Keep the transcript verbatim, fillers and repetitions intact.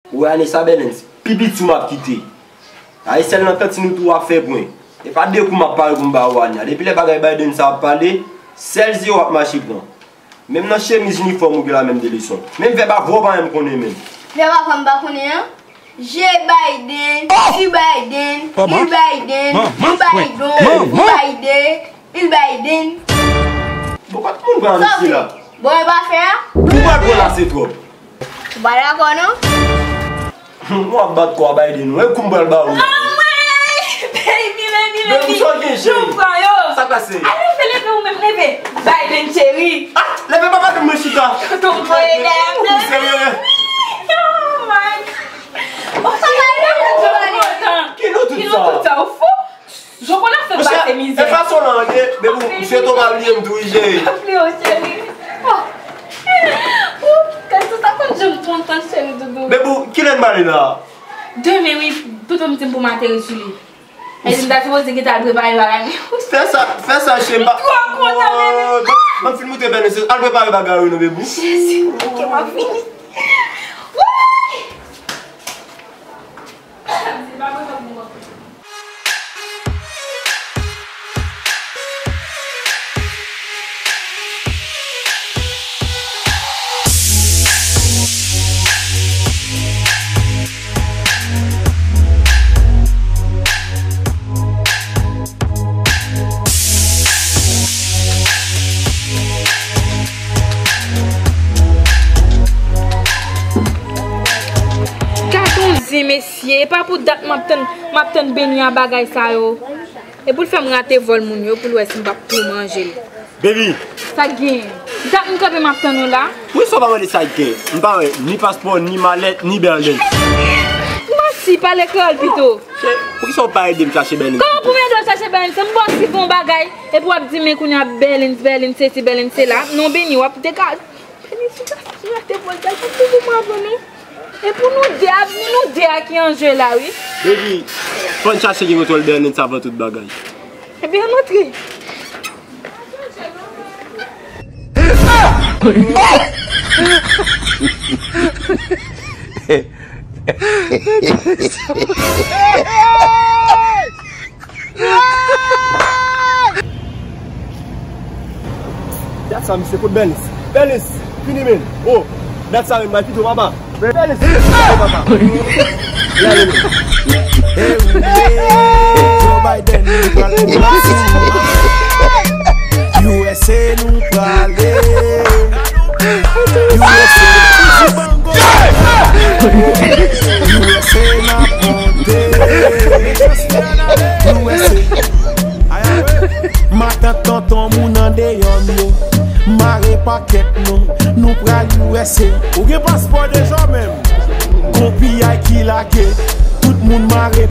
Ou wè ane sa, Bèlens, pi piti w m ap kite. Ay sèl nan kantin ou tou w ap fè pwen. E pa de kou m ap pare pou m ba ou ane a. Depi lè bagay Biden sa ap pale, sèl zewo w ap mache pran. Menm nan chemiz inifòm ou gen la menm de leson. Menm vèb avwa w pa menm konnen menm. Vèb avwa m pa konnen an? J Biden, J Biden, L Biden, U Biden, U Biden, L Biden. Bon, kot moun pran mesye la? Bon, e pa fè a? Ou pral pran la, se twòp. Ou pa dakò non? Mwen ap bat kò a Biden, ou wè kou m pral ba ou. Anmwey! Baby, baby, baby! Baby, sa w gen, cheri? Nou pran yo! Sa k pase? Ay, leve, leve, ou menm leve! Biden, cheri! Ah, leve, papa, mwen chita! Tonton, mwen leve! Ou serye? Oh my God! Ou serye? Ki nou tout sa? Ki nou tout sa, ou fou? Joko la fè pase mizè. E fason lan an ye, Bebou, m swete w pa bliye m tou wi, cheri. Pa bliye w, cheri. Oh. Ou, kèk sou sa konn jan m kontan, cheri doudou. Bebou, kilè n prale la? Demen wi, tonton m di m pou m ateri sou li. E di m ta sipoze gentan al prepare bagay mwen. Fè sa, fè sa, cheri, m pa. M twò kontan, bebe. Ban m fin moutre bèl mesye, al prepare bagay ou non, Bebou. Jezi, ke m ap vini. Woy! Gad yon zen, mesye. E pa pou dat m ap tann, m ap tann Beni a bagay sa yo. E pou l fè m rate vòl moun yo, pou l wè si m p ap tou manje l. Baby! Sa k gen? Dat m kanpe m ap tann ou la. Poukisa w pa mande sa k gen? M pa wè ni paspò, ni malèt, ni Berlin. Manti, pale kreyòl pito. Poukisa w pa ede m chache Berlin? Kòman pou m ede w chache Berlin? Se m ba w si bon bagay, epi w ap di men kounye a Berlin, Berlin sesi, Berlin sela. Non, Beni, w ap dega-, Beni, si w ta, si w ta te vòl, w ap toujou mwen avè nou. E pou nou de a, ni nou de a ki an je la, wi. Baby, fò n chache gen kontwòl Berlin sa avan tout bagay. Ebyen, ann antre. Dat sa, misye, kot Bernice? Bernice, fini, men. Oh, dat sa, men, mal pito, papa. Bernice, papa. Joe Biden, nou pral pran sou. U S A, nou prale. U S A, U S A, n ap monte. U S A. Matant, tonton, moun andeyò m yo, mare pakèt nou, nou pral U S A. Ou gen paspò deja menm? Gon piyay ki lage, tout moun mare